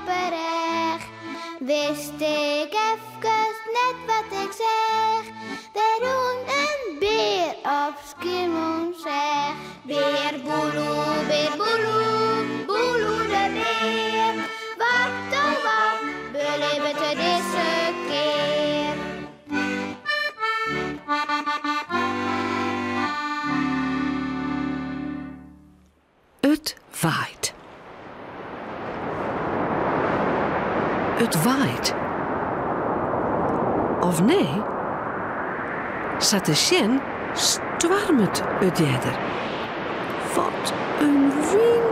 op 'e rêch. Wist ik efkes net wat ik seach, Der rûn in bear op Skiermûntseach. Bear Boeloe, bear Boeloe, Boeloe de bear. Wat oh wat belibbet er dizze kear? It waait. It waait. Of nee, sa te sjen stoarmet it earder. Wat in wyn!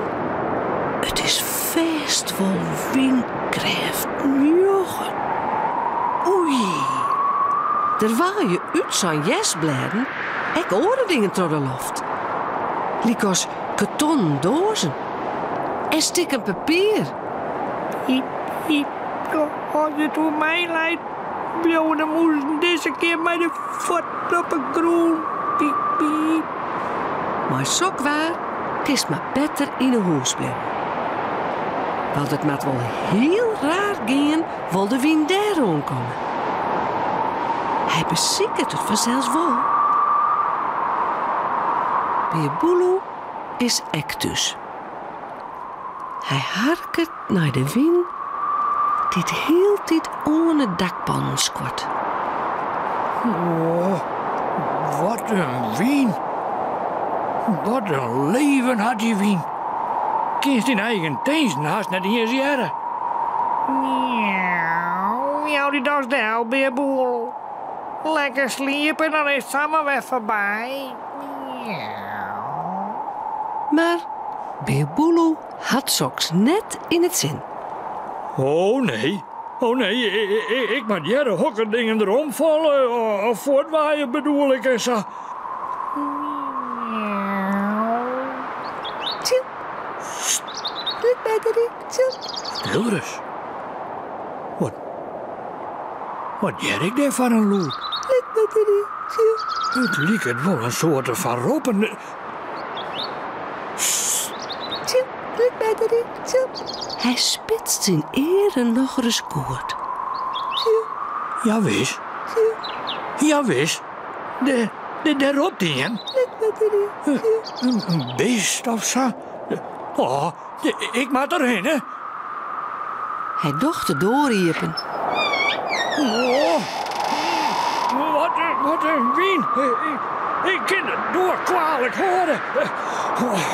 It is fêst wol wynkrêft njoggen. Oei! Der waaie út sa'n hjerstblêden ek oare dingen troch de loft. Lykas kartonnen doazen en stikken papier. Piep, piep, as it oan my leit, bliuwe de mûzen dizze kear mei de fuotten op 'e grûn. Piep, piep. Mei sok waar kinst mar better yn 'e hûs bliuwe. Want it moat wol hiel raar gean wol de wyn dêr oankomme. Hy besiket it fansels wol. Bear Boeloe is ek thús. Hy harket nei de wyn dy't hieltyd oan 'e dakpannen skuort. Oh, wat in wyn! Wat in leven hat dy wyn! Kinst dyn eigen tinzen hast net iens hearre. Miauw, jou dy dochs del, Bear Boeloe. Lekker sliepe, dan is it samar wer foarby. Miauw. Mar Bear Boeloe hat soks net yn it sin. Oh nee, oh nee, ik moat hearre hokker dingen der omfalle of fuortwaaie bedoel ik en sa. Tsjil, lit my deryn, tsjil. Stil ris. Wat, wat hear ik dêr foar in lûd? Lit my deryn, tsjil. It liket wol in soarte fan roppen. Tsjil, lit my deryn, tsjil. Hy spitst syn earen nochris goed. Tsjil. Jawis. Tsjil. Jawis. Dêr, dêr ropt ien. Lit my deryn, tsjil. In bist of sa. Oh, ik moat derhinne. Hy docht de doar iepen. Oh, wat in, wat in wyn. Ik kin de doar kwalik hâlde. Oh,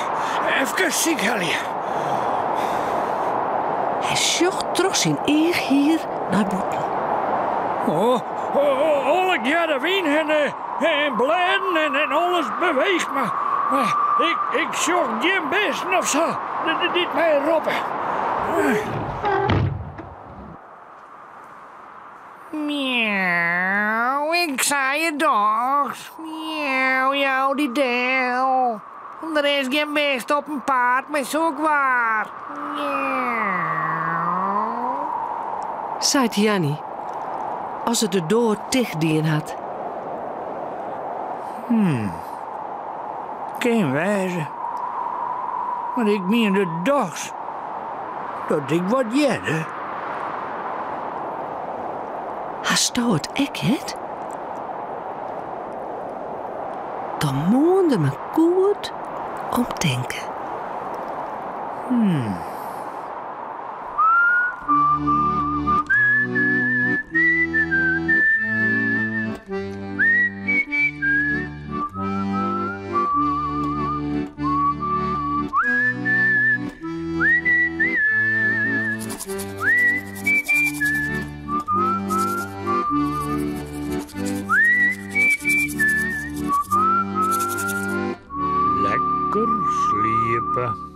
efkes sykhelje. Hy sjocht troch syn eachhier nei bûten. Oh, oh, allegearre wyn en, en blêden en, en alles beweecht, mar, mar ik, ik sjoch gjin bisten of sa dy't my roppe. Miauw, ik sei it dochs. Miauw, jou dy del. Der is gjin bist op 'en paad mei sok waar. Miauw. Seit Janny as er de doar ticht dien hat. Kin wêze. Mar ik miende dochs dat ik wat hearde. Hasto it ek heard? Dan moatte der mar goed om tinke. Lekker sliepe.